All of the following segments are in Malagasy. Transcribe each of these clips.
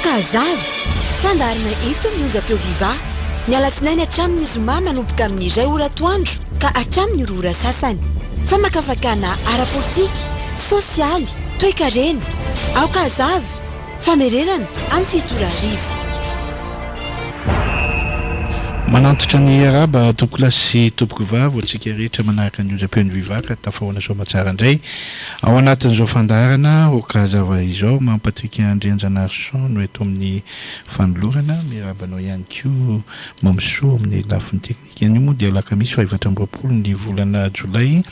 Aoka hazava! Fandaharana eto amin'ny onjam-peo Viva, ny alatsinainy hatramin'ny zoma manomboka amin'ny iray ora atoandro ka hatramin'ny roa ora sasany. Famakafakana ara-politika, sosialy, toekarena. Aoka hazava! Famerenana amin'ny 7 ora hariva. Manantitra ny arahaba tompokolahy sy tompokovavy ho antsika rehetra manaraka ny onjam-peon'ny Viva ka tafahoana soamatsara indray Ao anatin'izao fandaharana Aoka Hazava izao, Mamy Patrick Andrianjanarison no eto amin'ny fanolorana. Miarahaba anao ihany koa Mamisoa amin'ny lafiny teknika. Anio moa dia alakamisy faha 24 ny volana jolay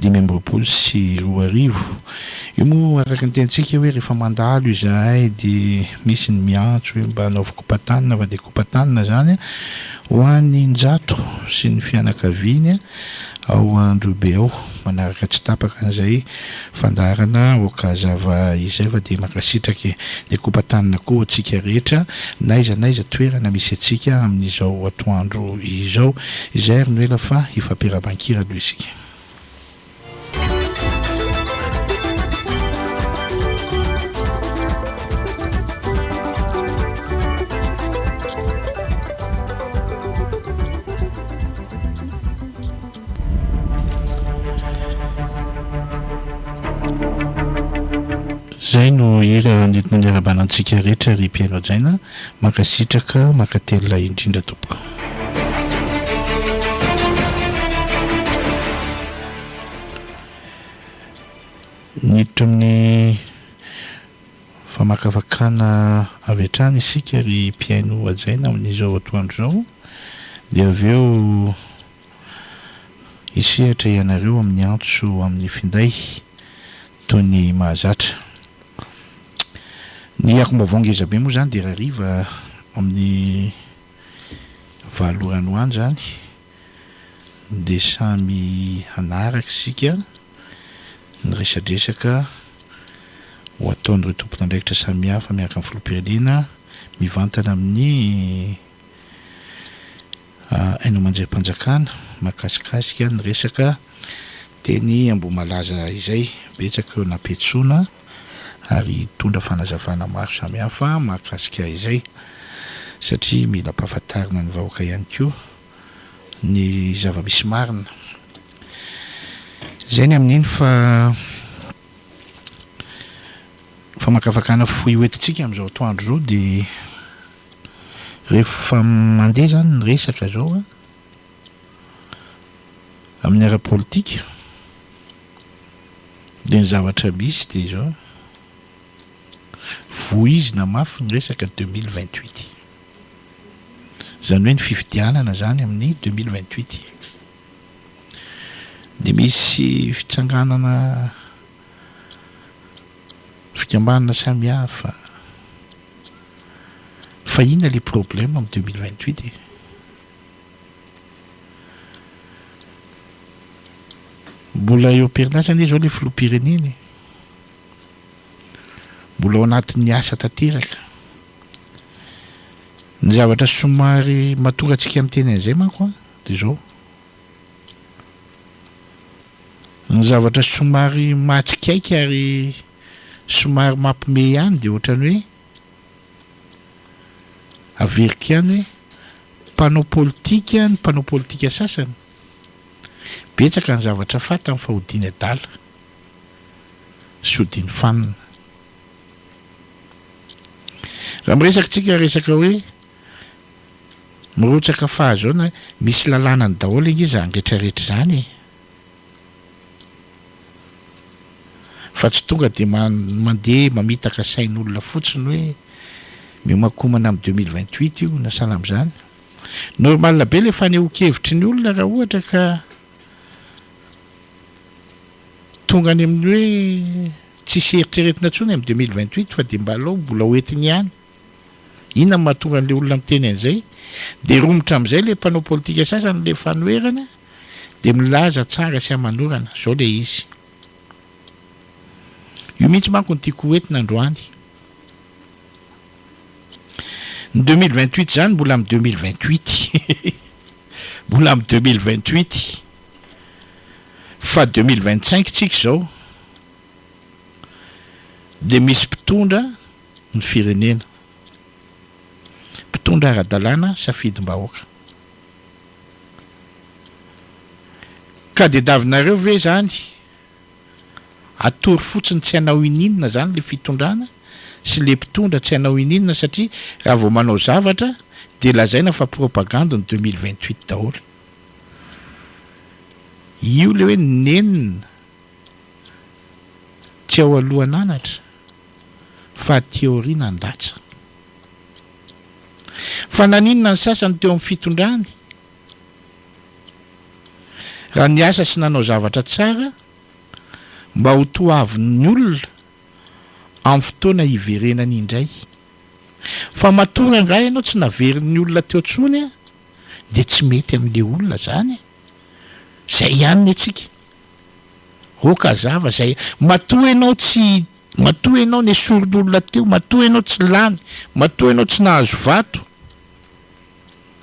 2025. Io moa araka ny tenintsika hoe rehefa mandalo izahay dia misy ny miantso hoe mba anaovy kopatanina fa dia kopatanina izany ho an'i Njato sy ny fianakaviany. ao Androhibe ao. Manaraka tsy tapaka an'izay fandaharana Aoka Hazava izay fa dia mankasitraka e. Dia kopa-tanana koa antsika rehetra n'aiza n'aiza toerana misy antsika amin'izao atoandro izao. Izay ary no ela fa hifampiaraban-kira aloha isika. Zay no hira nentina niarahabana antsika rehetra ry mpihaino hajaina, mankasitraka, mankatelina indrindra tompoko. Niditra amin'ny Famakafakana avy hatrany isika ry mpihaino hajaina amin'izao atoandro izao dia avy eo hisehatra ianareo amin'ny antso amin'ny finday toy ny mahazatra. Ny akom-baovao ngeza be moa izany dia rahariva amin'ny valo ora any ho any izany dia samy hanaraka isika ny resadresaka ho ataon'ireo tompon'andraikitra samihafa miaraka amin'ny filoham-pirenena mivantana amin'ny haino aman-jerim-panjakana mahakasikasika ny resaka teny Ambohimalaza izay. Betsaka ireo nampiantsoana ary hitondra fanazavana maro samihafa mahakasika izay satria mila ampahafantarina ny vahoaka ihany koa ny zava-misy marina. Izay ny amin'iny fa famakafakana fohy hoentintsika amin'izao atoandro izao dia rehefa mandeha izany ny resaka izao an, amin'ny ara-politika dia ny zavatra misy dia izao, voizina mafy ny resaka 2028. Izany hoe ny fifidianana izany amin'ny 2028. Dia misy fitsanganana fikambanana samihafa. Fa inona ilay problème amin'ny 2028 e? Mbola eo am-perinasa anie izao ilay filoham-pirenena e. Mbola ao anatin'ny asa tanteraka. Ny zavatra somary mahatonga antsika miteny an'izay manko an, dia izao. Ny zavatra somary mahatsikaiky ary somary mampiomehy ihany dia ohatran'ny hoe averiko ihany hoe mpanao politika ny mpanao politika sasany, betsaka ny zavatra fantany fa odiany adala sy odiany fanina. Raha miresaka tsika resaka hoe mirotsaka fahazoana, misy lalànany daholo ange izany rehetra rehetra izany e! Fa tsy tonga dia mandeha mamitaka sain'olona fotsiny hoe miomakomana amin'ny 2028 io na sahala amin'izany. Normal be ilay fanehoan-kevitry ny olona raha ohatra ka tonga any amin'ny hoe tsisy eritreretina intsony amin'ny 2028 fa dia mba aleo mbola ho entiny ihany. Inona no mahatonga an'ilay olona miteny an'izay? Dia romotra amin'izay ilay mpanao politika sasany, ilay fanoherana, dia milaza tsara sy aman'orana. Izao ilay izy. Io mihitsy manko no tiako ho entina androany. Ny 2028 izany mbola amin'ny 2028. Mbola amin'ny 2028. Fa 2025 tsika izao. Dia misy mpitondra ny firenena. Mpitondra ara-dalàna safidim-bahoaka. Ka dedavinareo ve zany atoro fotsiny tsy hanao ininona zany le fitondrana sy le mpitondra tsy hanao ininona satria raha vao manao zavatra de lazaina fa propagande ny 2028 daholo. Io le hoe nenina tsy ao alohan'anatra fa aty aoriana handatsa. Fa naninona ny sasany teo amin'ny fitondrany raha niasa sy nanao zavatra tsara mba ho toavin'ny olona amin'ny fotoana hiverenany indray? Fa matoa rangahy ianao tsy naverin'ny olona teo intsony dia tsy mety amin'ilay olona zany e! Zay ihany ny antsika. Ok hazava zay. Matoa ianao tsy Matoa ianao nesorin'olona teo, matoa ianao tsy lany, matoa ianao tsy nahazo vato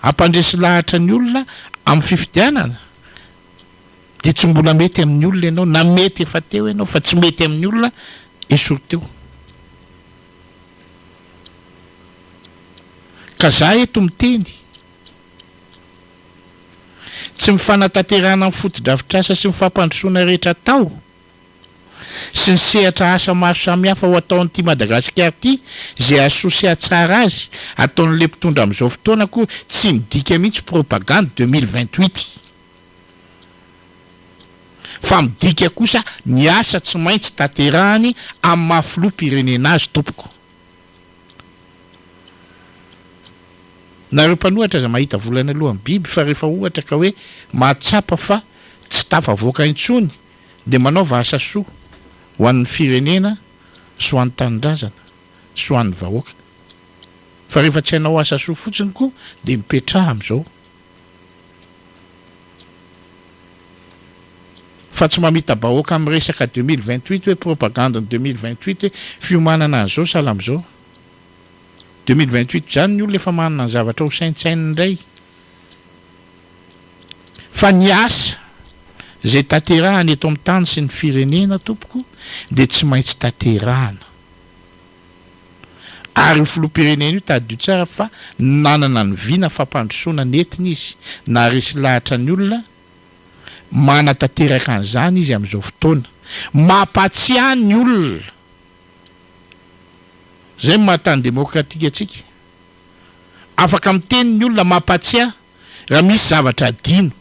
hampandresy lahatra ny olona amin'ny fifidianana dia tsy mbola mety amin'ny olona ianao, na mety efa teo ianao fa tsy mety amin'ny olona esory teo. Ka za eto miteny, tsy ny fanatanterahana ny fotodrafitrasa sy ny fampandrosoana rehetra atao, sy ny sehatra asa maro samihafa ho ataon'ity Madagasikara ity izay hahasoa sy hahatsara azy ataon'ilay mpitondra amin'izao fotoana akory tsy midika mihitsy propagande 2028 fa midika kosa ny asa tsy maintsy tanterahany amin'ny maha filoham-pirenena azy tompoko. Nareo mpanohatra aza mahita volana alohan'ny biby fa rehefa ohatra ka hoe mahatsapa fa tsy tafavoaka intsony dia manaova asa soa ho an'ny firenena sy ho an'ny tanindrazana sy ho an'ny vahoaka. Fa rehefa tsy hanao asa soa fotsiny koa dia mipetraha amin'izao. Fa tsy mamita-bahoaka amin'ny resaka 2028 hoe propagande-n'ny 2028 hoe fiomanana an'izao sahala amin'izao. 2028 izany ny olona efa manana ny zavatra ho saintsaininy indray. Fa ny asa izay tanterahana eto amin'ny tany sy ny firenena tompoko dia tsy maintsy tanterahana. Ary io filoham-pirenena io tadidio tsara fa nanana ny vina fampandrosoana nentiny izy, naharesy lahatra ny olona, manatanteraka an'izany izy amin'izao fotoana. Mampatsiahy ny olona. Izay no maha tany demokratika antsika. Afaka miteny ny olona, mampatsiahy raha misy zavatra adino,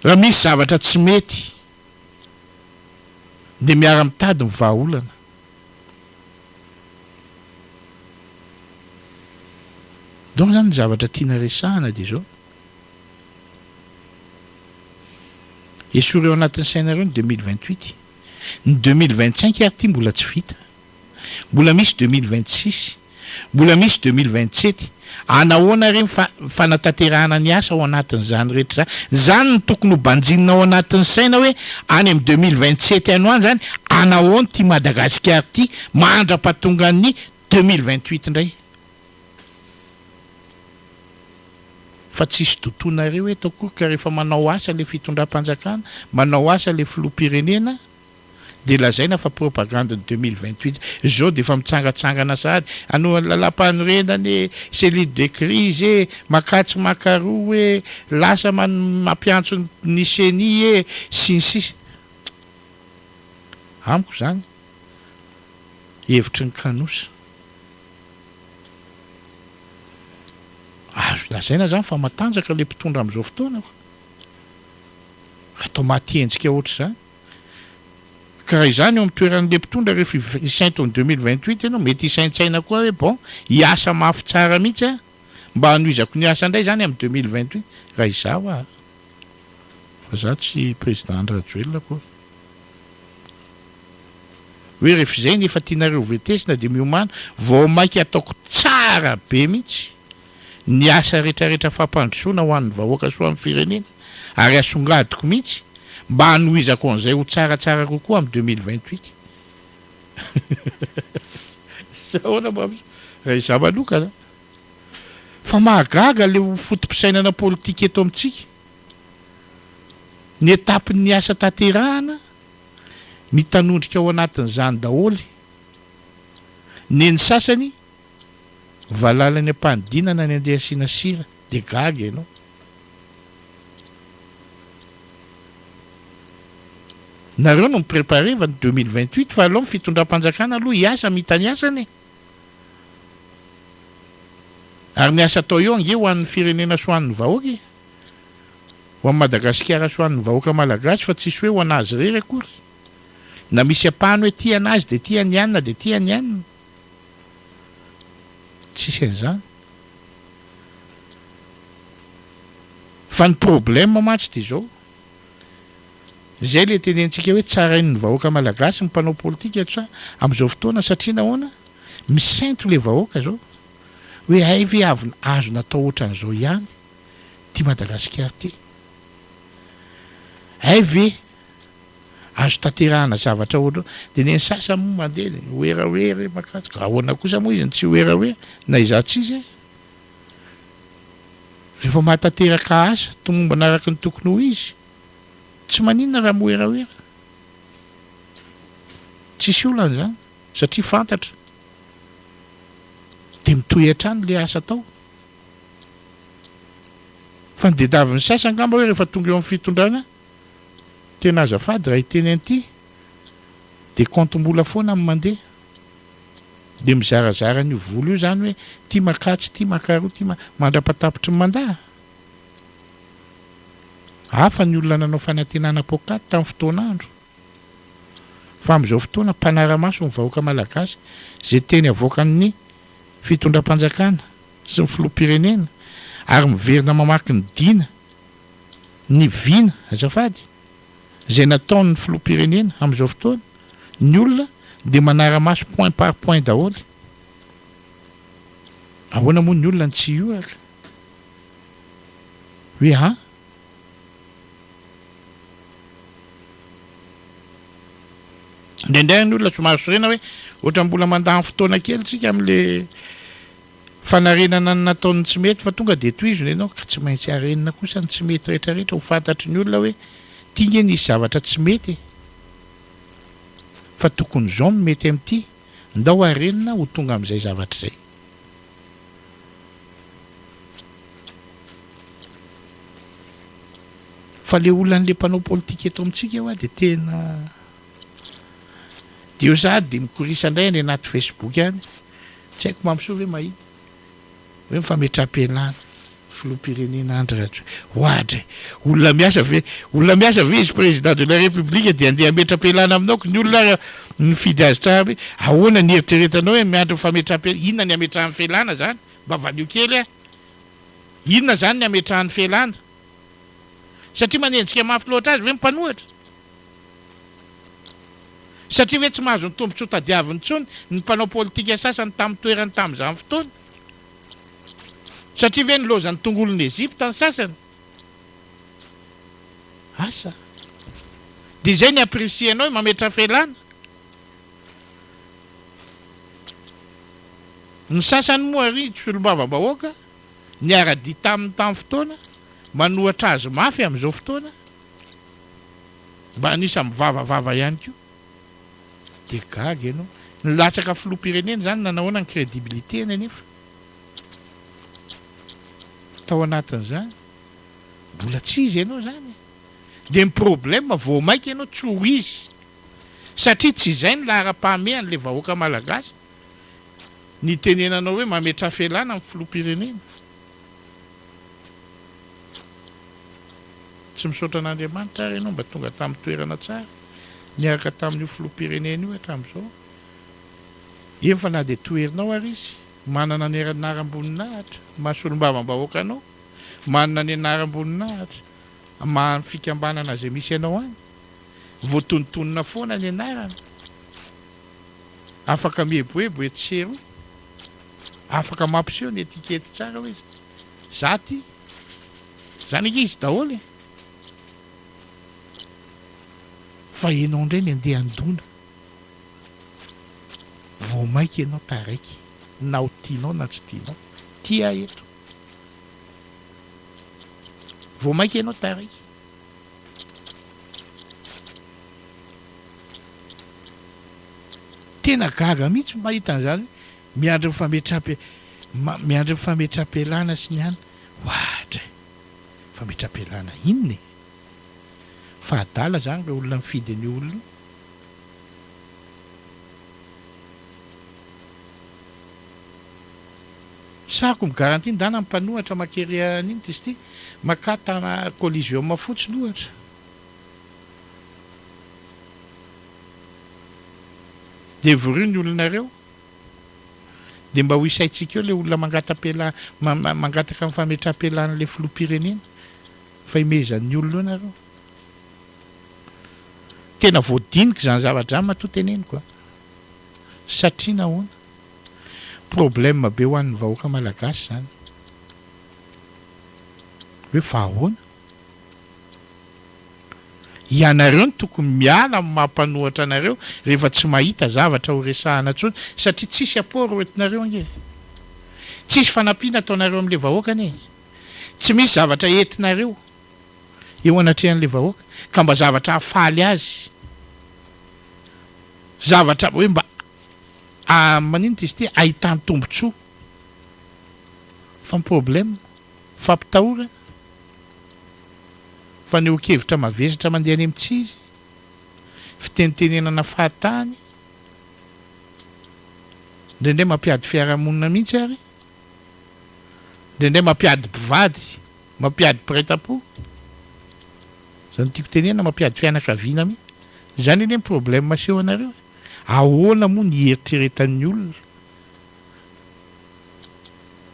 raha misy zavatra tsy mety dia miara-mitady ny vahaolana. Donc zany ny zavatra tiana resahana dia izao, esory ao anatin'ny sainareo ny 2028, ny 2025 ary ity mbola tsy vita. Mbola misy 2026, mbola misy 2027. Anahoana re ny fanatanterahana ny asa ao anatin'izany rehetra izany? Izany no tokony ho banjinina ao anatin'ny saina hoe any amin'ny 2027 any ho any izany, anahoana ity Madagasikara ity mandra-pahatongan'ny 2028 indray? Fa tsisy dotonareo eto akory ka rehefa manao asa ilay fitondram-panjakana, manao asa ilay filoham-pirenena, dia lazaina fa propagande ny 2028 zao dia efa mitsangatsangana sahady hanohana lalampanorenana e, cellule de crise e, makatsy makaroa e, lasa mampiantso ny ceni e, sy ny sisa Amiko izany hevitry ny kanosa. Azo lazaina izany fa matanjaka ilay mpitondra amin'izao fotoana ko. Atao maty endrika ohatr'izany. Ka raha izany eo amin'ny toeran'ilay mpitondra rehefa hisainto ny 2028 ianao, mety hisaintsaina koa hoe bon, hiasa mafy tsara mihitsy aho mba hanohizako ny asa indray izany amin'ny 2028, raha izaho aho. Fa izaho tsy président Andry Rajoelina akory. Hoe rehefa izay ny efa tianareo ho vetesina dia miomàna, vao mainka ataoko tsara be mihitsy ny asa rehetrarehetra fampandrosoana ho an'ny vahoaka sy ho an'ny firenena ary asongadiko mihitsy mba hanohizako an'izay ho tsaratsara kokoa amin'ny 2028. Ahoana mba raha izaho manokana? Fa mahagaga le foto-pisainana politika eto amintsika. Ny étape-n'ny asa tanterahana mitanondrika ao anatin'izany daholo. Ny ny sasany. Valala any am-panidinana ny andeha asiana sira dia gaga ianao. Nareo no mi-preparer va ny 2028 fa aleo ny fitondram-panjakana aloha hiasa hamita ny asany e! Ary ny asa atao eo ange ho an'ny firenena sy ho an'ny vahoaka e! Ho an'i Madagasikara sy ho an'ny vahoaka malagasy fa tsisy hoe ho an'azy irery akory. Na misy ampahany hoe tia an'azy dia tia an'i anona dia tia an'i anona. Tsisy an'izany. Fa ny problème mantsy dia izao, izay ilay tenentsika hoe tsarain'ny vahoaka malagasy ny mpanao politika tsa amin'izao fotoana satria nahoana? Misento ilay vahoaka izao hoe hay ve avy azo natao ohatran'izao ihany ity Madagasikara ity? Hay ve azo tanterahana zavatra ohatran'izao? Dia ny an'ny sasany moa mandeha dia werawera makatso, ahoana kosa moa izy no tsy werawera na izaho tsy izy e? Rehefa mahatanteraka asa tomombana araka ny tokony ho izy, tsy maninona raha miwerawera. Tsisy olana izany satria fantatra. Dia mitohy hatrany ilay asa atao. Fa ny diadavin'ny sasany angamba hoe rehefa tonga eo amin'ny fitondrana, tena azafady raha hiteny an'ity, dia kaontim-bola foana no mandeha. Dia mizarazara an'io vola io izany hoe ity makatsy, ity makaroa, ity ma. Mandra-patapitry ny mandat. Hafa ny olona nanao fanantenana poakaty tamin'ny fotoan'andro. Fa amin'izao fotoana mpanara-maso ny vahoaka malagasy izay teny avoakan'ny fitondram-panjakana sy ny filoham-pirenena ary miverina mamaky ny dina, ny vina azafady, izay nataon'ny filoham-pirenena amin'izao fotoana, ny olona dia manara-maso point par point daholo. Ahoana moa ny olona no tsy hihoraka? Hoe an? Indraindray ny olona somary sorena hoe ohatran'ny mbola mandany fotoana kely tsika amin'le fanarenana ny nataon'ny tsy mety fa tonga dia tohizo ny anao ka tsy maintsy arenina kosa ny tsy mety rehetra rehetra ho fantatry ny olona hoe ty nge nisy zavatra tsy mety e fa tokony zao no mety amin'ity ndao arenina ho tonga amin'izay zavatra izay. Fa le olan'le mpanao politika eto amintsika hoa dia tena dia eo sahady dia mikorisa indray any anaty facebook any Tsy haiko Mampisoa ve mahita hoe ny fametraham-pialana filoham-pirenena Andry Rajoelina. Oadray! Olona miasa ve, olona miasa ve izy président de la république dia andeha hametra-pialana aminao ko ny olona ary nifidy azy tsara be. Ahoana ny eritreretanao hoe miandry ny fametraham-pialana, inona ny hametrahany fialana zany? Mba valio kely aho. Inona zany ny hametrahany fialana? Satria manenjika mafy loatra azy ve ny mpanohitra? Satria ve tsy mahazo ny tombontsoa tadiaviny intsony ny mpanao politika sasany tamin'ny toerany tamin'izany fotoana? Satria ve nilaozan'ny tongolon'i Egypta ny sasany? Asa. Dia izay ny apprécier-nao hoe mametra fialana? Ny sasany moa ry solombavambahoaka niara-dia taminy tamin'ny fotoana, manohatra azy mafy amin'izao fotoana, Mba anisan'ny mivavavava ihany koa. Dia gaga ianao. Nilatsaka filoham-pirenena izany nanahoana ny crédibilité-ny anefa? Tao anatin'izany. Mbola tsy izy ianao izany e. Dia ny problème vao maika ianao tsy ho izy. Satria tsy izay ny laharam-pahamehan'ilay vahoaka malagasy. Ny itenenanao hoe mametraha fialana amin'ny filoham-pirenena. Tsy misaotra an'Andriamanitra ary ianao mba tonga tamin'ny toerana tsara niaraka tamin'io filoham-pirenena io hatramin'izao. Eny fa na dia toherinao ary izy, manana ny anaram-boninahitra maha solombavambahoaka anao, manana ny anaram-boninahitra maha ny fikambanana izay misy anao any, voatonontonona foana ny anarana. Afaka mieboebo etsy sy eroa. Afaka mampiseho ny etikety tsara hoe za ty. Zany ange izy daholo e. Fa enao indray ny andeha handona. Vao maika enao taraiky na ho tianao na tsy tianao. Ty aho eto. Vao maika enao taraiky. Tena gaga mihitsy mahita an'izany hoe miandry ny fametraham-pialana. Miandry ny fametram-pialana sy ny an. Ohatra e! Fametram-pialana inona e? Fa adala zany ireo olona mifidy an'io olona io? Sahako mi-garantie ndana ny mpanohatra makery an'iny ty sy ty, makà tana coliseum fotsiny ohatra. Dia vorio ny olonareo. Dia mba ho isaintsika eo ilay olona mangata-pialana, mangataka ny fametraham-pialan'ilay filoham-pirenena. Fa imehezan'ny olona eo nareo. Tena voadinika izany zavatra izany matoa teneniko a. Satria nahoana? Problème be ho an'ny vahoaka malagasy izany. Hoe fa ahoana? Ianareo no tokony miala amin'ny maha mpanohatra anareo rehefa tsy mahita zavatra ho resahana intsony satria tsisy apport ho entinareo ange e. Tsisy fanampiana ataonareo amin'ilay vahoaka anie e. Tsy misy zavatra entinareo eo anatrehan'ilay vahoaka ka mba zavatra hahafaly azy. Zavatra hoe mba maninona izy ity ahitany tombotsoa. Fa ny problème, fampitahorana. Fanehoan-kevitra mavesatra mandeha any amin'ny tsy izy, fitenitenenana fahatany, indraindray mampiady fiarahamonina mihitsy ary, indraindray mampiady mpivady, mampiady mpiray tampo. Izany tiako tenenina, mampiady fianakaviana mihitsy. Izany anie ny problème aseho anareo e. Ahoana moa ny hieritreretan'ny olona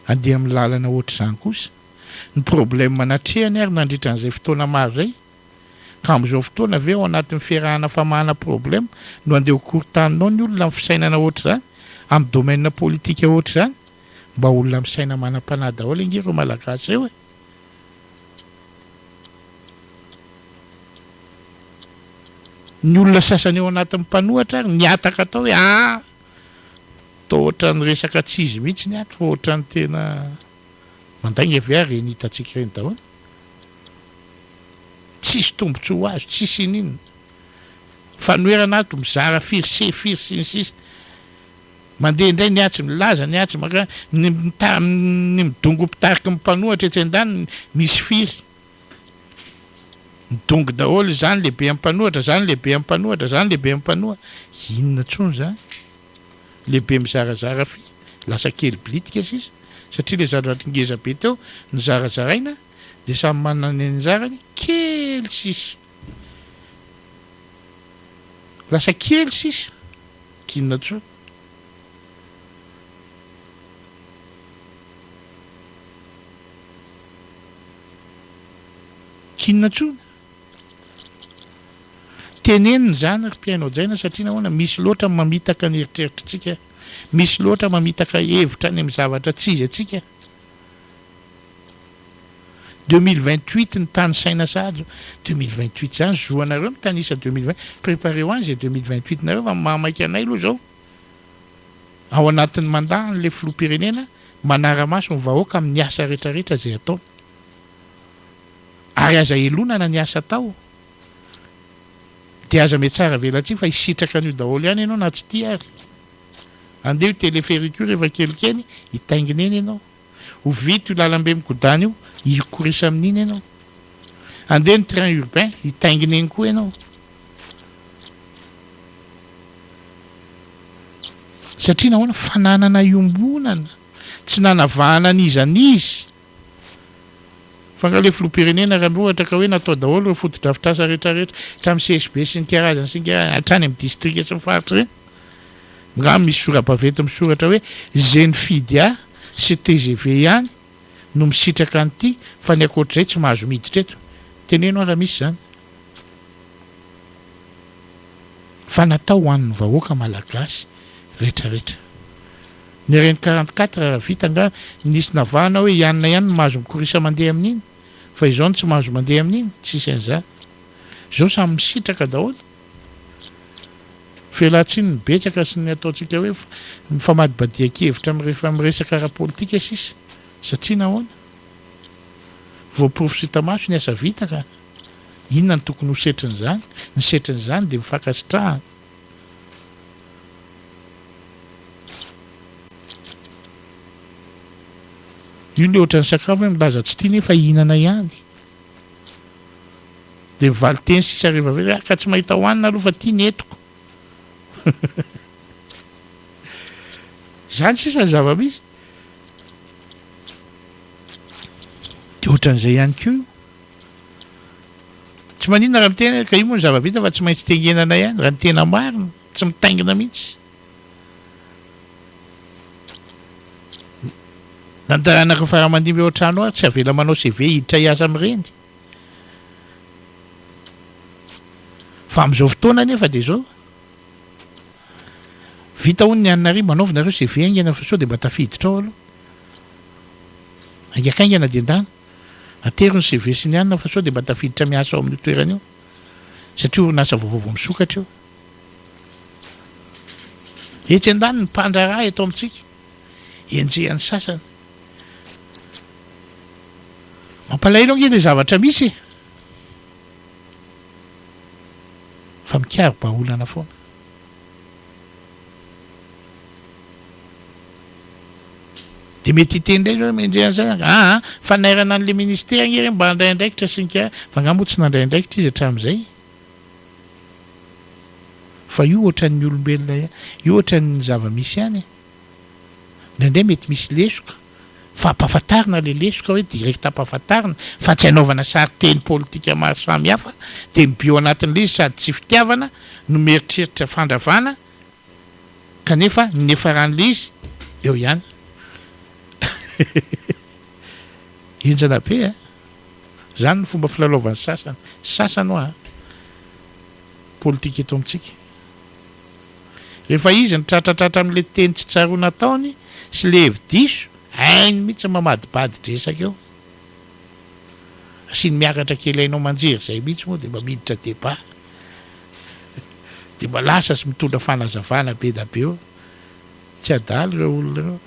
handeha amin'ny lalana ohatr'izany kosa? Ny problème natrehany ary nandritra an'izay fotoana maro izay? Ka amin'izao fotoana ve ao anatin'ny fiarahana famahana problème no andeha ho korontaninao ny olona amin'ny fisainana ohatr'izany? Amin'ny domaine politique ohatr'izany? Mba olona misaina manam-panahy daholo ange ireo Malagasy ireo e! Ny olona sasany ao anatin'ny mpanohatra ary nihataka tao hoe aa! Toa ohatran'ny resaka tsy izy mihitsy ny ato fa ohatran'ny tena. Mandainga ve ary ireny hitantsika ireny daholo? Tsisy tombotsoa ho azo, tsisy ininona. Fanoherana ato, mizara firy se firy sy ny sisa. Mandeha indray ny atsy, milaza ny atsy, maka, ny ny midongy ho mpitariky ny mpanohatra etsy andaniny, misy firy. Midongy daholo izany lehibe amin'ny mpanohatra, izany lehibe amin'ny mpanohatra, izany lehibe amin'ny mpanohatra. Inona intsony izany? Lehibe mizarazara fy, lasa kely bilitika sisa, satria ilay zavatra ngeza be teo nozarazaraina dia samy manana ny anjarany, kely sisa. Lasa kely sisa, k'inona intsony. K'inona intsony. Tenenina izany ry mpihaino hajaina satria nahoana? Misy loatra mamitaka ny eritreritritsika, misy loatra mamitaka hevitra any amin'ny zavatra tsy izy antsika. 2028 ny tanisaina sahady zao, 2028 zany zo anareo mitanisa 2020, préparez-o any izay 2028 nareo fa mahamaika anay aloha izao. Ao anatin'ny mandat an'ilay filoham-pirenena manara-maso ny vahoaka amin'ny asa rehetrarehetra izay ataony. Ary aza elonana ny asa atao. Dia aza mihatsara velatsihy fa hisitraka an'io daholo ihany ianao na tsy tia ary. Andeha io téléphérique io rehefa kelikely, hitaingina eny ianao. Ho vita io lalambe mikodana io, hikorisa amin'iny ianao. Andeha ny train urbain, hitaingina eny koa ianao. Satria nahoana? Fananana iombonana, tsy nanavahana an'iza n'iza. Fa nga le filoham-pirenena raha ohatra ka hoe natao daholo ireo fotodrafitrasa rehetra rehetra hatramin'ny CSB sy ny karazany sy ny karazany hatrany amin'ny distrika sy ny faritra ireny? Nga misy sora-baventy misoratra hoe ze nifidy ahy sy tgv ihany no misitraka an'ity fa ny ankoatr'izay tsy mahazo miditra eto? Teneno aho raha misy izany. Fa natao ho an'ny vahoaka malagasy rehetra rehetra. Ny reny 44 raha vita angaha nisy navahana hoe i anona ihany no mahazo mikorisa mandeha amin'iny fa izao no tsy mahazo mandeha amin'iny, tsisy an'izany. Izao samy misitraka daholo. Fialantsiny ny betsaka sy ny ataontsika hoe mifamadibadihan-kevitra rehefa miresaka ara-politika sisa. Satria nahoana? Voaporofo sy hita maso ny asa vita ka. Inona no tokony ho setrin'izany? Ny setrin'izany dia ny fankasitrahana. Io le ohatran'ny sakafo hoe milaza tsy tia nefa hihinana ihany. Dia valin-teny sisa rehefa avy eo hoe ka tsy mahita hohanina aloha fa ity ny entiko. Izany sisa ny zava-misy. Dia ohatran'izay ihany koa io. Tsy maninona raha miteny ka io moa ny zava-bita fa tsy maintsy tengenana ihany raha ny tena marina, tsy mitaingina mihitsy. Na ny taranaka fara aman-dimby ao an-trano ary tsy avela manao CV hiditra hiasa amin'ireny. Fa amin'izao fotoana anefa dia izao. Vita hono ny anona ary, manaovy nareo CV haingana fa sao dia mba tafiditra ao aloha. Haingakaingana dia ndana. Atero ny CV sy ny anona fa sao dia mba tafiditra miasa ao amin'io toerana io. Satria orinasa vaovao vao misokatra io. Etsy andaniny ny mpandraharaha eto amintsika, enjehan'ny sasany. Mampalahelo ange ilay zavatra misy e! Fa mikaro-bahaolana foana. Dia mety hiteny indray izao hoe mendreha an'izay aa fanairana an'ilay ministera ange ireny mba handray andraikitra sy ny ka fa angaha moa tsy nandray andraikitra izy hatramin'izay? Fa io ohatran'ny olombelona ihany, io ohatran'ny zava-misy ihany e. Indraindray mety misy lesoka, fa ampahafantarina ilay lesoka hoe direct ampahafantarina, fa tsy anaovana sarin-teny politika maro samihafa, dia mibio anatin'ilay izy sady tsy fitiavana no mieritreritra fandravana, kanefa ny niafaran'ilay izy eo ihany. Henjana be a! Izany no fomba filalaovan'ny sasany, sasany hoa a! Politika eto amintsika. Rehefa izy no tratratratra amin'ilay teny tsy tsaroana ataony sy ilay hevi-diso, hainy mihitsy ny mamadibadi-dresaka eo. Asiany miakatra kely haino aman-jery izay mihitsy moa dia mba miditra débat. Dia mba lasa sy mitondra fanazavana be da be eo. Tsy adala ireo olona ireo.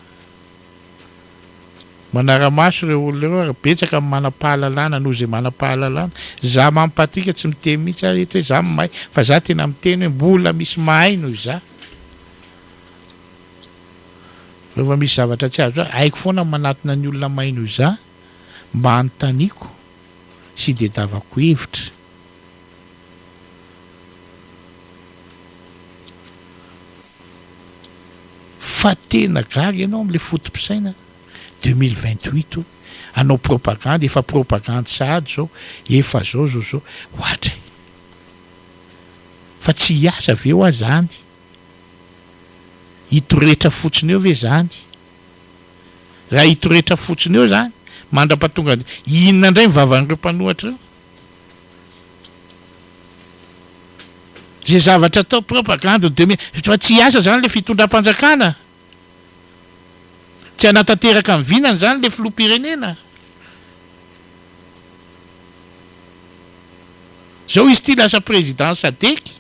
Manara-maso ireo olona ireo ary betsaka ny manam-pahalalana noho izay manam-pahalalana. Za Mamy Patrick tsy miteny mihitsy aho eto hoe za mahay fa za tena miteny hoe mbola misy mahay noho izaho. Rehefa misy zavatra tsy azo haiko foana ny manatona ny olona mahay noho izaho mba hanontaniako sy hidedavako hevitra. Fa tena gaga ianao amin'ilay foto-pisainana, 2028 hono, hanao propagande, efa propagande sahady izao, efa zao zao zao, oadray. Fa tsy hiasa ve hoa zany? Hitoretra fotsiny eo ve zany? Raha hitoretra fotsiny eo zany, mandra-pahatonga, inona indray ny vavan'ireo mpanohatra ireo? Izay zavatra atao propagande de mi fa tsy hiasa zany le fitondram-panjakana? Tsy hanatanteraka ny vinany zany le filoham-pirenena? Zao izy ity lasa président sadec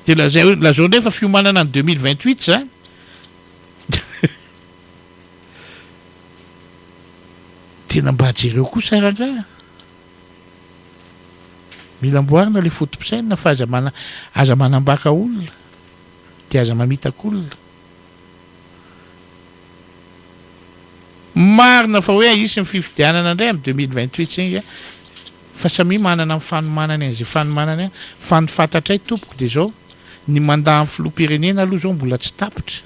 de lazao lazao ndray fa fiomanana ny 2028 zany. Tena mba jereo kosa rangahy a! Mila amboarina ilay foto-pisainana fa aza mana aza manambaka olona dia aza mamitaka olona. Marina fa hoe hisy ny fifidianana indray amin'ny 2028 singa fa samia manana ny fanomanany an'izay fanomanany any fa ny fantatray tompoko dia izao ny mandat an'ny filoham-pirenena aloha izao mbola tsy tapitra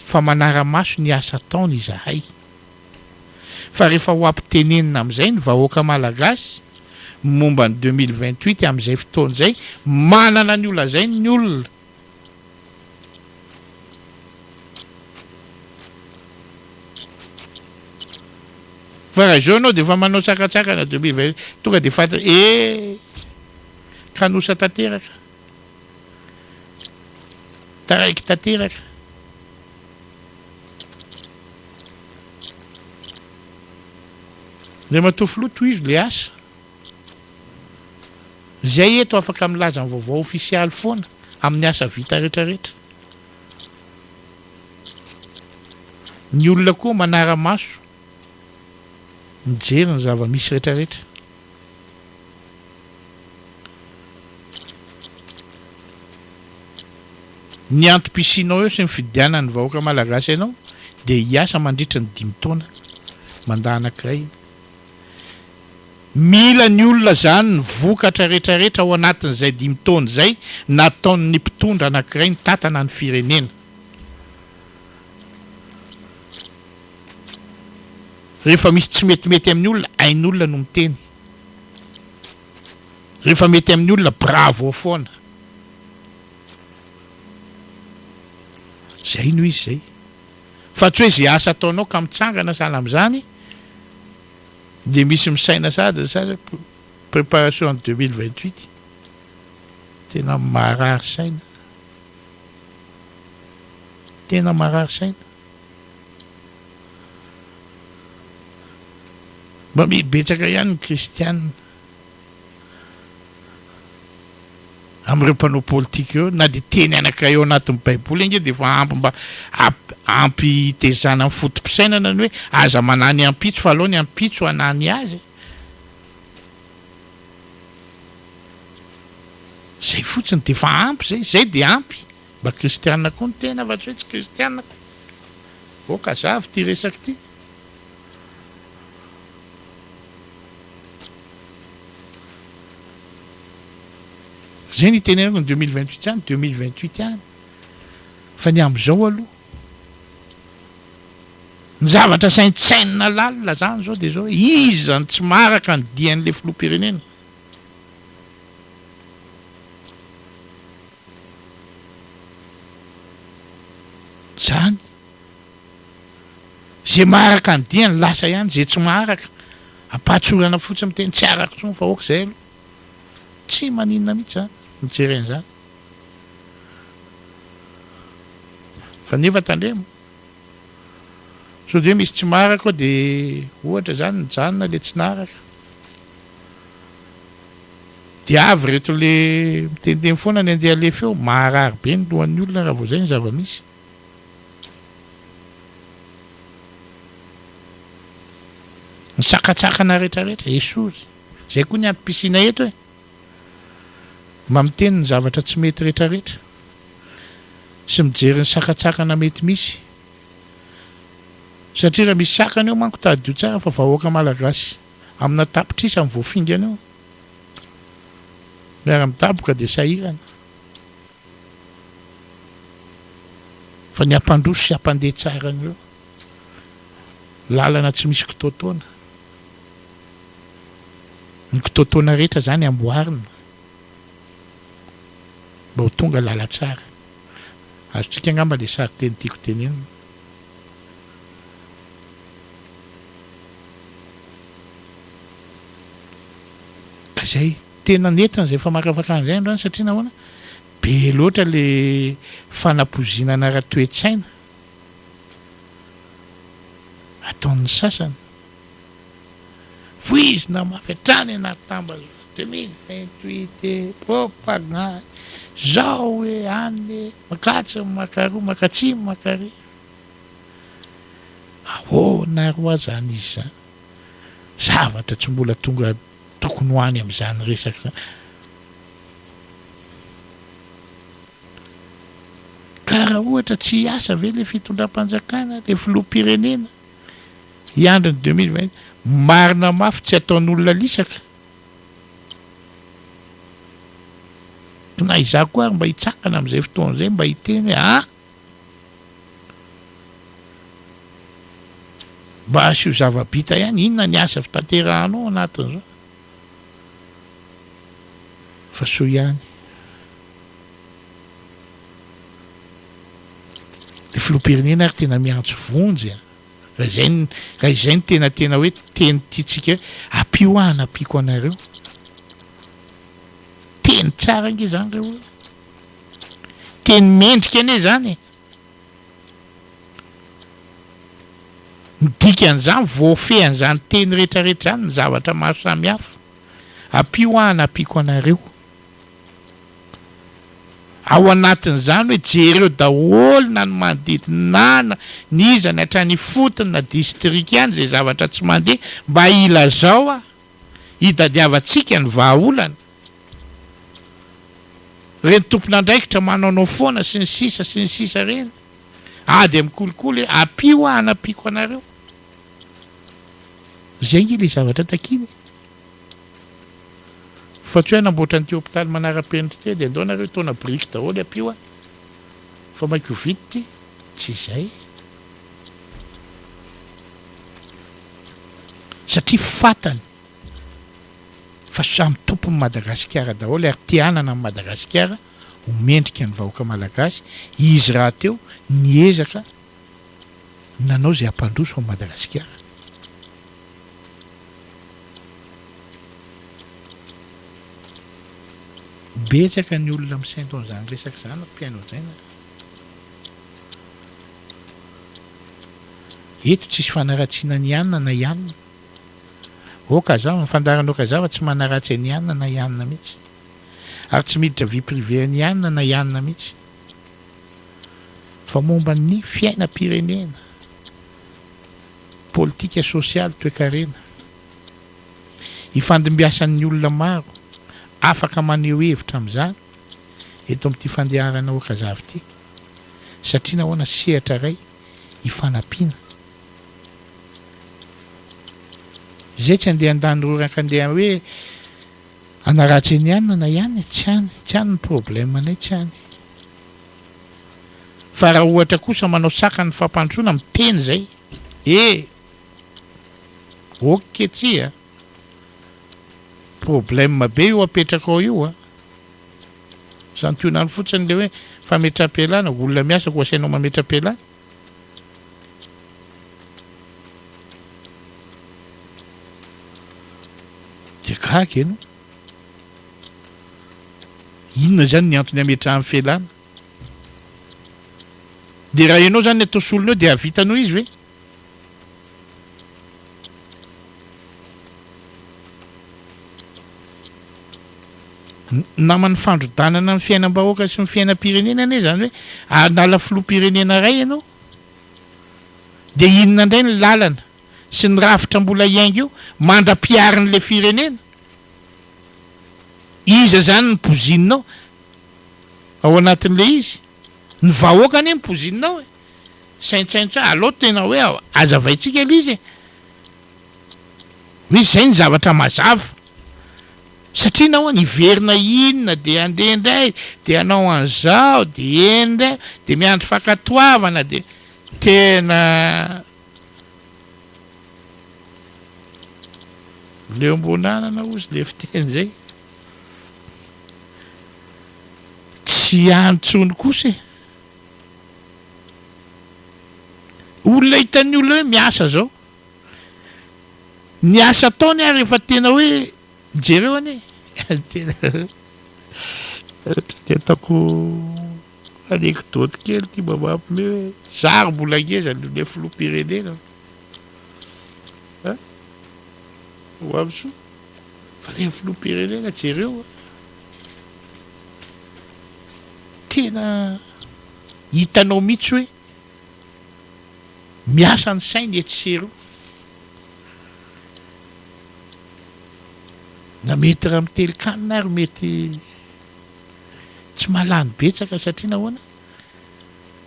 fa manara-maso ny asa ataony izahay. Fa rehefa ho ampitenenina amin'izay ny vahoaka malagasy momba ny 2028 amin'izay fotoana izay, manana ny ho lazainy ny olona. Fa raha izao ianao dia efa manao sakantsakana 2028, tonga dia fantatra, eh! Kanosa tanteraka. Taraiky tanteraka. Andriamatoa Filoha tohizo le asa. Zay eto afaka milaza ny vaovao ofisialy foana amin'ny asa vita rehetra rehetra. Ny olona koa manara-maso mijery ny zava-misy rehetra rehetra. Ny antom-pisianao eo sy ny fidianan'ny vahoaka malagasy anao dia hiasa mandritra ny dimy taona, mandat anankiray iny. Mila ny olona izany ny vokatra rehetrarehetra ao anatin'izay dimy taona izay nataon'ny mpitondra anankiray nitantana ny firenena. Rehefa misy tsy metimety amin'ny olona, hain'olona no miteny. Rehefa mety amin'ny olona, bravo foana. Zay no izy zay. Fa tsy hoe ze asa ataonao ka mitsangana sahala amin'izany dia misy misaina sahady ny sasany préparation en 2028. Tena marary saina. Tena marary saina. Mba betsaka ihany ny kristiana. Amin'ireo mpanao politika ireo, na dia teny anankiray ao anatin'ny Baiboly ange dia efa ampy mba ampy hitezana ny foto-pisainana ny hoe aza manahy ny ampitso fa aleo ny ampitso hanahy ny azy e. Izay fotsiny dia efa ampy izay, izay dia ampy. Mba kristiana koa ny tena fa tsy hoe tsy kristiana ka. Ok azavy ity resaka ity. Zay ny itenenako ny 2028 zany 2028 ihany fa ny amizao aloha ny zavatra saintsainina lalina zany zao de zao hoe iza no tsy maharaka ny dian'le filoham-pirenena? Zany. Ze maharaka ny diany lasa ihany, ze tsy maharaka ampahatsorana fotsiny miteny tsy arako intsony fa ok zay aloha. Tsy maninona mihitsy zany mijery an'izany. Fa nefa tandremo. Sao dia hoe misy tsy maharaka ao dia ohatra zany nijanona le tsy naharaka. Dia avy ireto le miteniteny foana ny andeha alefa eo, maharary be ny lohan'ny olona raha vao zay ny zava-misy. Ny sakantsakana rehetra rehetra, esory. Izay koa ny antom-pisiana eto e. Mba miteny ny zavatra tsy mety rehetra rehetra. Sy mijery ny sakantsakana mety misy. Satria raha misy sakana eo manko tadidio tsara fa vahoaka malagasy amina tapitrisa no voafingana eo. Miara-midaboka dia sahirana. Fa ny hampandroso sy hampandeha tsara an'ireo lalana tsy misy kitoatoana. Ny kitoatoana rehetra izany amboarina mba ho tonga lalantsara. Azontsika angamba ilay sarin-teny tiako tenenina. Ka izay. Tena nentina izay famakafakana izay androany satria nahoana? Be loatra le fanapoizinana ara-toe-tsaina ataon'ny sasany. Voizina mafy hatrany anaty tambazotra 2028 e, propagande, zao e, any e, makatsy makaroa, makatsimo makary. Ahoana ary hoa zany izy zany? Zavatra tsy mbola tonga Tokony ho any amin'izany resaka izany. Ka raha ohatra tsy hiasa ve ilay fitondram-panjakana, ilay filoham-pirenena, hiandry ny 2020, marina mafy tsy ataon'olona lisaka. Na izaho koa ary mba hitsangana amin'izay fotoana izay mba hiteny hoe ah! Mba asio zava-bita ihany, inona ny asa fitanterahanao ao anatin'izao? Fa soa ihany. Ny filoham-pirenena ary tena miantso vonjy a! Raha izay ny, raha izay no tena tena hoe teny tiantsika hoe ampio aho hanampiako anareo. Teny tsara ange izany re olona. Teny mendrika anie izany e! Ny dikan'izany, voafehin'izany teny rehetrarehetra izany ny zavatra maro samihafa. Ampio aho hanampiako anareo. Ao anatin'izany hoe jereo daholo na ny manodidina na ny iza ny hatrany ifotony na distrika any izay zavatra tsy mandeha mba ilazao aho hitadiavantsika ny vahaolana. Ireny tompon'andraikitra manaonao foana sy ny sisa sy ny sisa ireny. Ady amin'ny kolikoly e, ampio aho hanampiako anareo. Izay ange ilay zavatra takiana e. Fa tsy hoe hanamboatra an'ity hopitaly manara-penitra ity dia andao nareo hitaona biriky daholo ampio aho fa maika ho vita ity. Tsy izay. Satria fantany fa samy tompon'i Madagasikara daholo ary te hanana an'i Madagasikara ho mendrika ny vahoaka malagasy, izy rahateo niezaka nanao izay hampandroso an'i Madagasikara. Betsaka ny olona misento an'izany resaka izany ry mpihaino hajaina a! Eto tsisy fanaratsiana an'i Anna na i Anna. Okazava, ny fandaharan'i Okazava tsy manaratsy an'i Anna na i Anna mihitsy. Ary tsy miditra vie privée an'i Anna na i Anna mihitsy. Fa momba ny fiainam-pirenena, politika, sosialy, toekarena. Ifandimbiasan'ny olona maro afaka maneho hevitra amin'izany eto amin'ity fandeharana Okazava ity. Satria nahoana sehatra iray ifanampiana. Izay tsy andeha handany roraka andeha hoe hanaratsy an'i anona na i anona e, tsy any, tsy any ny problème anay, tsy any. Fa raha ohatra kosa manao sakana ny fampandrosoana miteny izay e! Ok tsia, problème be io apetrakao io a! Santionany fotsiny le hoe fametram-pialana, olona miasa ko asainao mametra-pialana? Dia gaga ianao. Inona izany ny antony ametrahany fialana? Dia raha ianao izany ny atao solony eo dia hahavita noho izy ve? Naman'ny fandrodanana ny fiainam-bahoaka sy ny fiainam-pirenena anie izany hoe hanala filoham-pirenena iray ianao. Dia inona indray ny lalana sy ny rafitra mbola hiainga eo mandra-piharin'ilay firenena? Iza izany no pozininao ao anatin'ilay izy? Ny vahoaka anie no pozininao e! Saintsaino tsara, aleo tena hoe hazavaintsika ilay izy e! Hoe izay ny zavatra mazava. Satria nahoana? Hiverina inona dia handeha indray, dia hanao an'izao, dia eny indray, dia miandry fankatoavana, dia tena leom-bonanana hozy ilay fiteny izay. Tsy any intsony kosa e! Olona hitan'ny olona hoe miasa izao. Ny asa ataony ary efa tena hoe jereo anie tena ohatran'ny ataoko anecdote kely ity mba mampime hoe za ary mbola ngeza no le filoham-pirenena a ho avy soa fa le filoham-pirenena jereo a tena hitanao mihitsy hoe Miasa ny sainy etsy sy eroa. Na mety raha mitelin-kanina ary mety tsy mahalany betsaka satria nahoana?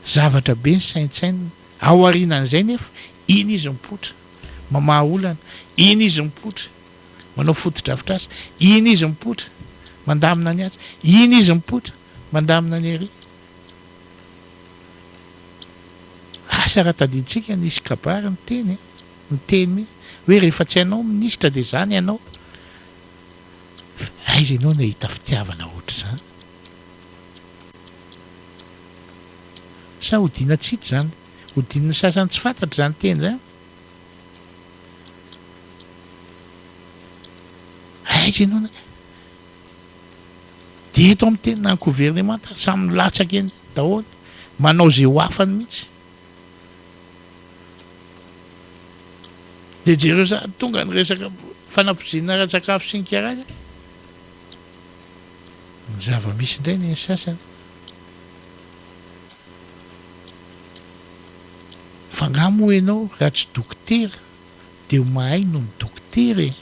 Zavatra be ny saintsainina. Ao aorianan'izay nefa, iny izy mipoitra, mamaha olana, iny izy mipoitra, manao fotodrafitrasa, iny izy mipoitra, mandamina ny atsy, iny izy mipoitra, mandamina ny ery. Asa raha tadidintsika nisy kabary niteny e, niteny mihitsy hoe rehefa tsy ianao minisitra dia zany ianao. Fa aiza ianao no hahita fitiavana ohatr'izany? Sa hodiana tsy hita izany? Hodian'ny sasany tsy fantatra izany teny izany? Aiza ianao no. Dia eto amin'ny teny na ny governemanta samy milatsaka eny daholo, manao izay ho afany mihitsy. Dia jereo sahady tonga ny resaka fanapoizinana ara-tsakafo sy ny karazany. Ny zava-misy indray ny sasany. Fa angaha moa ianao raha tsy dokotera dia ho mahay noho ny dokotera e?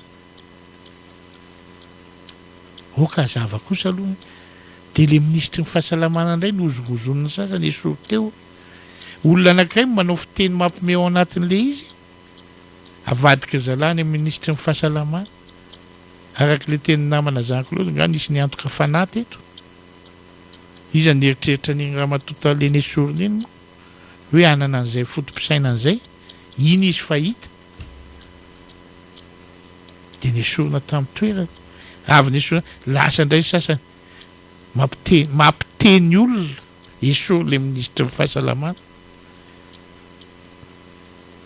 Aoka hazava kosa aloha e! Dia ilay minisitry ny fahasalamana indray nohozongozonin'ny sasany esory teo. Olona anankiray no manao fiteny mampime ao anatin'ilay izy, avadiky ry zalahy any amin'ny minisitry ny fahasalamana. Araka ilay tenin'ny namana Jean Claude angaha nisy niantoka fanahy teto? Iza nieritreritra an'iny ramatoa tale nesorina iny moa hoe hanana an'izay foto-pisainana izay? Iny izy fahita dia nesorina tamin'ny toerany. Avy nesorina, lasa indray ny sasany mampiteny mampiteny olona, esory ilay minisitry ny fahasalamana.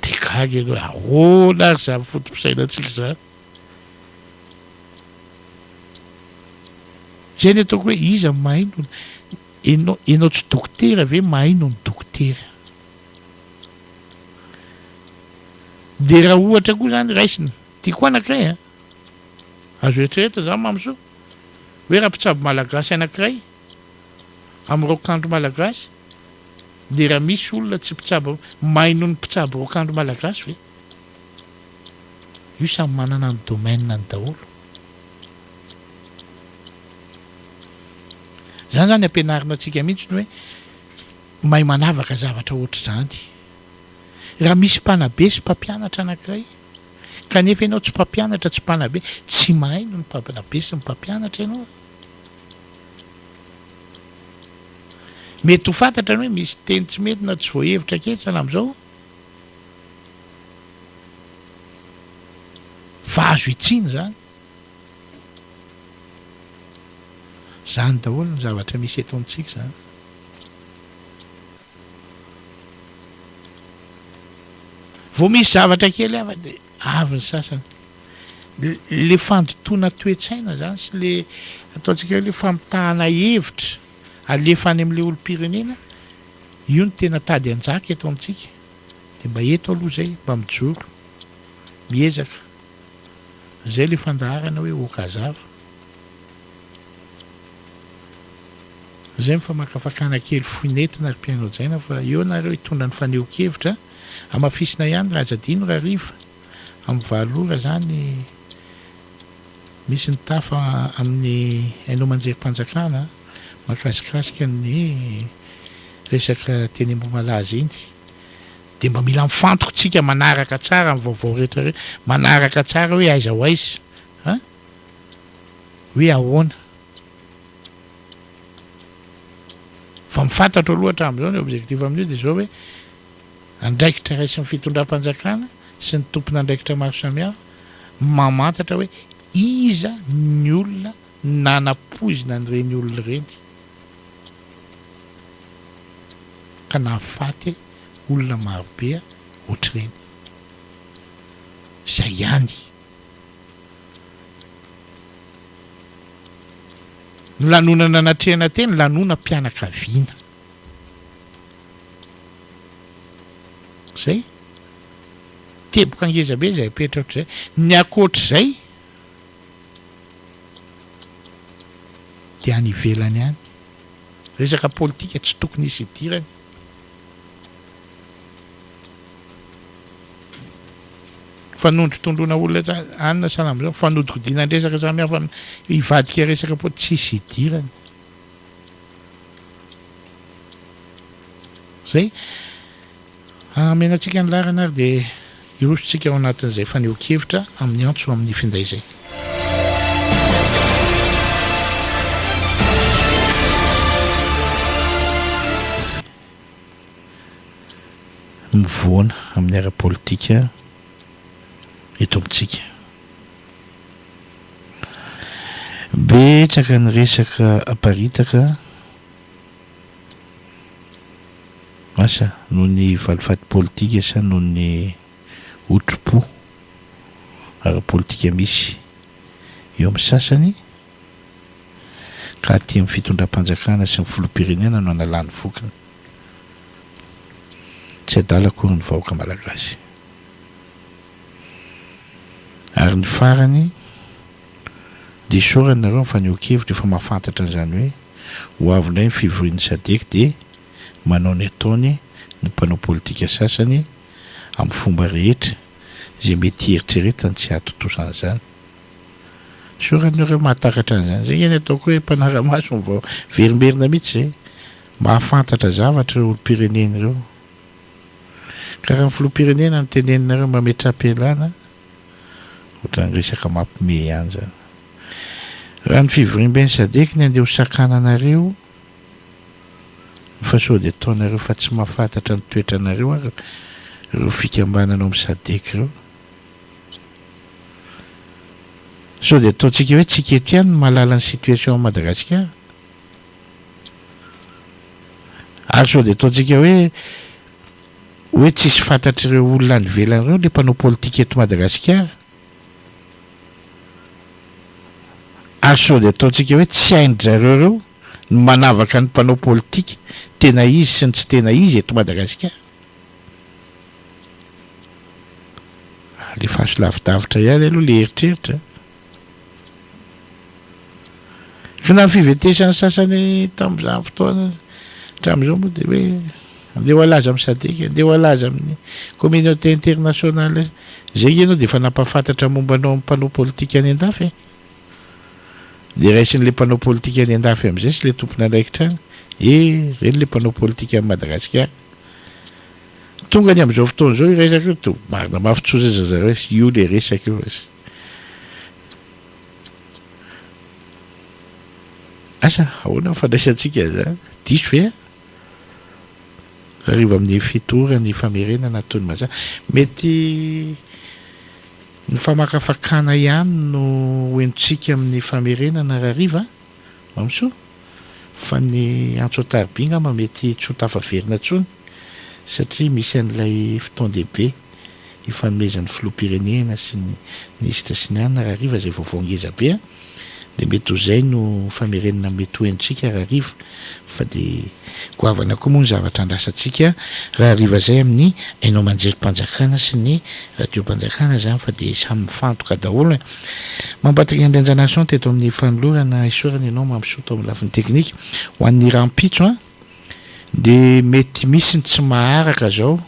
Dia gaga ianao hoe ahoana ary izany foto-pisainantsika izany? Zay ny ataoko hoe iza no mahay no enao enao tsy dokotera ve mahay noho ny dokotera? De raha ohatra koa zany raisina, ty koa anakiray an, azo eritreretina zany Mamisoa, hoe raha mpitsabo malagasy anakiray amin'ny raokandro malagasy de raha misy olona tsy mpitsabo mahay noho ny mpitsabo raokandro malagasy ve? Io samy manana ny domaine-ny daholo. Zany zany ampianarina antsika mihitsy ny hoe mahay manavaka zavatra ohatr'izany. Raha misy mpanabe sy mpampianatra anankiray kanefa ianao tsy mpampianatra tsy mpanabe, tsy mahay noho ny mpanabe sy ny mpampianatra ianao. Mety ho fantatra ny hoe misy teny tsy mety na tsy voahevitra ketsana amin'izao. Fa azo hitsiana izany. Izany daholo ny zavatra misy eto amintsika izany. Vao misy zavatra kely hafa dia avy ny sasany. Le fandotoana toe-tsaina izany sy le ataontsika hoe le famitahana hevitra alefa any amin'ilay olom-pirenena, io no tena tady hanjaka eto amintsika. Dia mba eto aloha izay, mba mijoro, miezaka. Izay ilay fandaharana hoe Okazava. Izay ny famakafakana kely fohy nentina ry mpihaino hajaina fa eo nareo hitondra ny fanehoan-kevitra. Hamafisina ihany raha aza adino rahariva amin'ny valo ora izany misy ny tafa amin'ny haino aman-jerim-panjakana mahakasikasika ny resaka teny Ambohimalaza iny. Dia mba mila mifantoka tsika manaraka tsara ny vaovao rehetra rehetra, manaraka tsara hoe aiza ho aiza an! Hoe ahoana. Fa ny fantatro aloha hatramin'izao ny objectif amin'io dia izao hoe andraikitra raisin'ny fitondram-panjakana sy ny tompon'andraikitra maro samihafa mamantatra hoe iza ny olona nanapoizina an'ireny olona ireny ka nahafaty olona marobe ohatr'ireny. Izay ihany. Ny lanonana natrehina teny, lanonam-pianakaviana. Izay. Teboka ngeza be izay apetraka ohatr'izay. Ny ankoatr'izay dia any ivelany any. Resaka politika tsy tokony hisy idirany. Fanondrotondroana olona any sahala amin'izao, fanodikodinan-dresaka samihafa hivadika resaka politika tsisy idirany. Zay. Hameno antsika ny laharana ary dia hiroso tsika ao anatin'izay fanehoan-kevitra amin'ny antso amin'ny finday izay. Mivoana amin'ny ara-politika eto amintsika. Betsaka ny resaka aparitaka, asa noho ny valifaty politika sa noho ny otri-po ara-politika misy eo amin'ny sasany ka aty amin'ny fitondram-panjakana sy ny filoham-pirenena no analany vokiny. Tsy adala akory ny vahoaka malagasy. Ary ny farany, dia isaorana nareo amin'ny fanehoan-kevitra efa mahafantatra an'izany hoe ho avy indray ny fivorian'ny sadec dia manao ny ataony ny mpanao politika sasany amin'ny fomba rehetra izay mety hieritreretany tsy hahatontosa an'izany. Sûr nareo mahatakatra an'izany. Zay nge ny ataoko hoe mpanara-maso ny vao miverimberina mihitsy zay. Mahafantatra zavatra ireo olom-pirenena ireo. Ka raha ny filoham-pirenena no teneninareo mba metraha-pialana, ohatran'ny resaka mampime ihany zany. Raha ny fivoriamben'ny sadec ny andeha ho sakananareo, fa sao dia ataonareo fa tsy mahafantatra ny toetranareo ary ireo fikambanana ao amin'ny sadec ireo. Sao dia ataontsika hoe tsika eto ihany no mahalala ny situation ao Madagasikara? Ary sao dia ataontsika hoe hoe tsisy fantatr'ireo olona any ivelany ireo ilay mpanao politika eto Madagasikara? Ary sao dia ataontsika hoe tsy hain-dry zareo ireo ny manavaka ny mpanao politika tena izy sy ny tsy tena izy eto Madagasikara? Alefaso lavidavitra ihany aloha le eritreritra. Ka na ny fiventesan'ny sasany tamin'izany fotoana hatramin'izao moa dia hoe andeha ho alaza amin'ny sadec, andeha ho alaza amin'ny communauté internationale. Izay nge ianao dia efa nampahafantatra momba anao amin'ny mpanao politika any an-dafy e. Dia raisin'ilay mpanao politika any an-dafy amin'izay sy ilay tompon'andraikitra any. E, ireny ilay mpanao politika an'i Madagasikara. Tonga ny amin'izao fotoana izao io resaka io, to marina mafy tsotra izy ry zareo, io le resaka io. Asa ahoana ny fandraisantsika an'izany? Diso ve aho? Hariva amin'ny 7 ora ny famerenana toy ny mazàna. Mety ny famakafakana ihany no ho entintsika amin'ny famerenana rahariva. Mampisoa fa ny antso an-tariby angamba mety tsy ho tafaverina intsony satria misy an'ilay fotoan-dehibe ifanomezan'ny filoham-pirenena sy ny minisitra sy ny anona rahariva izay vaovao ngeza be an! dia mety ho izay no famerenana mety ho henontsika rahariva fa dia goavana koa moa ny zavatra andrasantsika rahariva izay amin'ny haino aman-jerim-panjakana sy ny radiom-panjakana izany fa dia samy mifantoka daholo e! Mampatonga an-dRanjanason teto amin'ny fanolorana isaorana ianao Mampisoa tao amin'ny lafiny teknika. Ho an'ny rahampitso an, dia mety misy ny tsy maharaka izao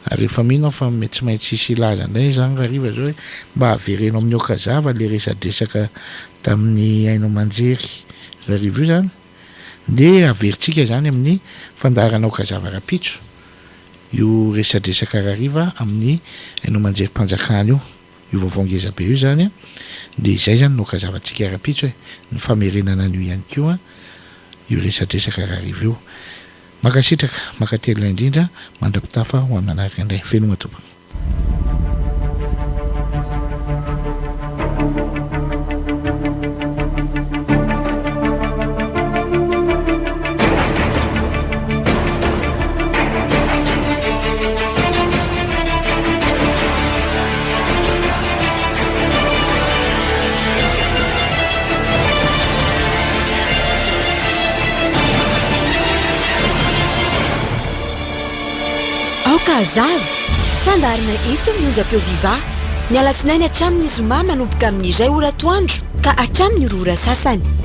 ary efa mino aho fa mety tsy maintsy hisy hilaza indray izany rahariva izao hoe mba avereno amin'ny Okazava ilay resadresaka tamin'ny haino aman-jery rahariva io izany. Dia averintsika izany amin'ny fandaharana Okazava rahampitso io resadresaka rahariva amin'ny haino aman-jerim-panjakana io. Io vaovao ngeza be io izany an, dia izay izany no ankazavantsika rahampitso e, ny famerenana an'io ihany koa io resadresaka rahariva io. Mankasitraka, mankatelina indrindra, mandra-pitafa ho amin'ny manaraka indray. Veloma tompoko. Aoka hazava! Fandaharana eto amin'ny onjam-peo Viva, ny alatsinainy hatramin'ny zoma manomboka amin'ny iray ora atoandro ka hatramin'ny roa ora sasany.